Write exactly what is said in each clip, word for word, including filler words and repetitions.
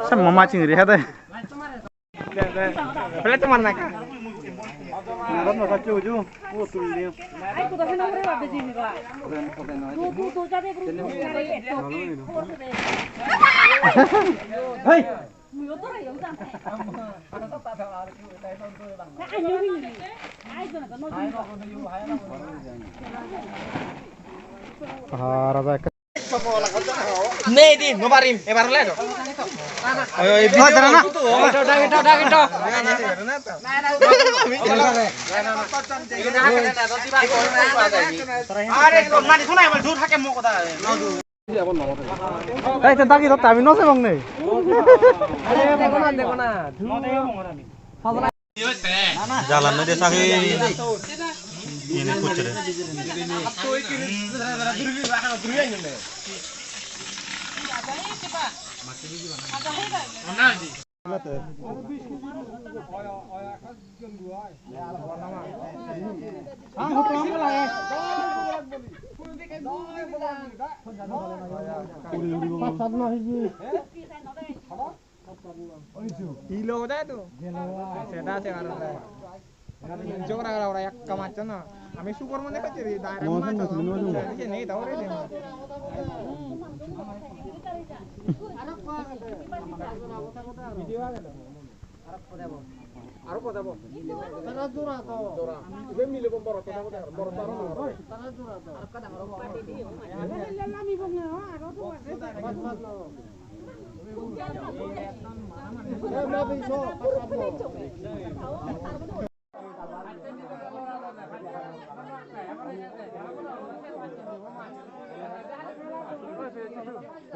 Sa mama ching ri hade. Pele tomar na ka. Hey. Ah, raja. Nei di, no barim, ebar le no. Oi, oi, video. Ito, ito, ito, ito. Are, no, mani thuna, ebar dur hake mo kota. Ei, te dagi to tami no se bang nei. Are, dego na, dego na. Jalan no de sakhi. Ini kuchre. Ilo da tu. Seda se aro da. Jogra ora yak kamachana. Ami sukor mone kachiri, direct ma chana. Nei da ore de. Video age da. Aro ko jabo? Tara jora to. Jora. Ibe mile bo borok to jabo de, borok to aro. Tara jora to. Aro ka dang aro. Aro to aro to. Aro to aro to.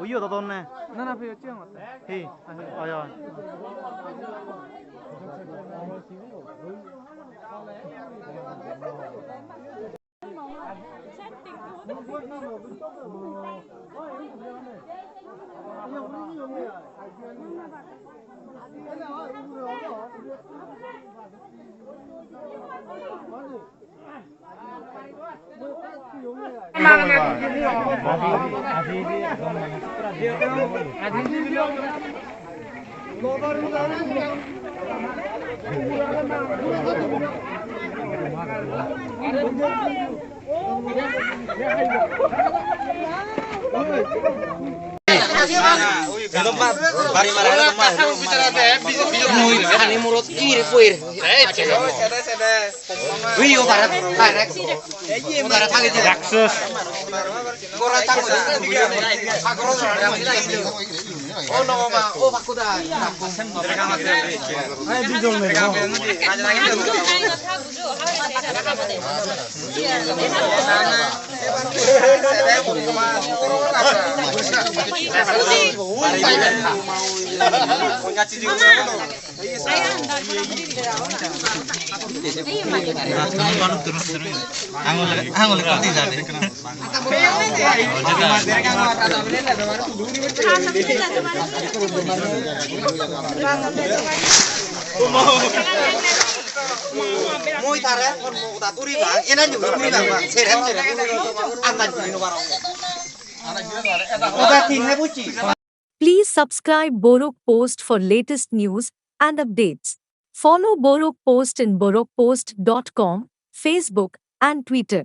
Uyo to donne. Na na phi ochi ang. Hi. Oyo. Mui thani murot ir puir. Ui, o bara, bara. O bara thagi di. Rakshas. O no ma, o bakuda. Hai, bijol nei. Moi tare kon mo da turi ba, ena ni turi ba, serem serem. Anda ni no baro. Udah tin hai buci. Please subscribe Borok Post for latest news and updates. Follow Borok Post in borok post dot com, Facebook, and Twitter.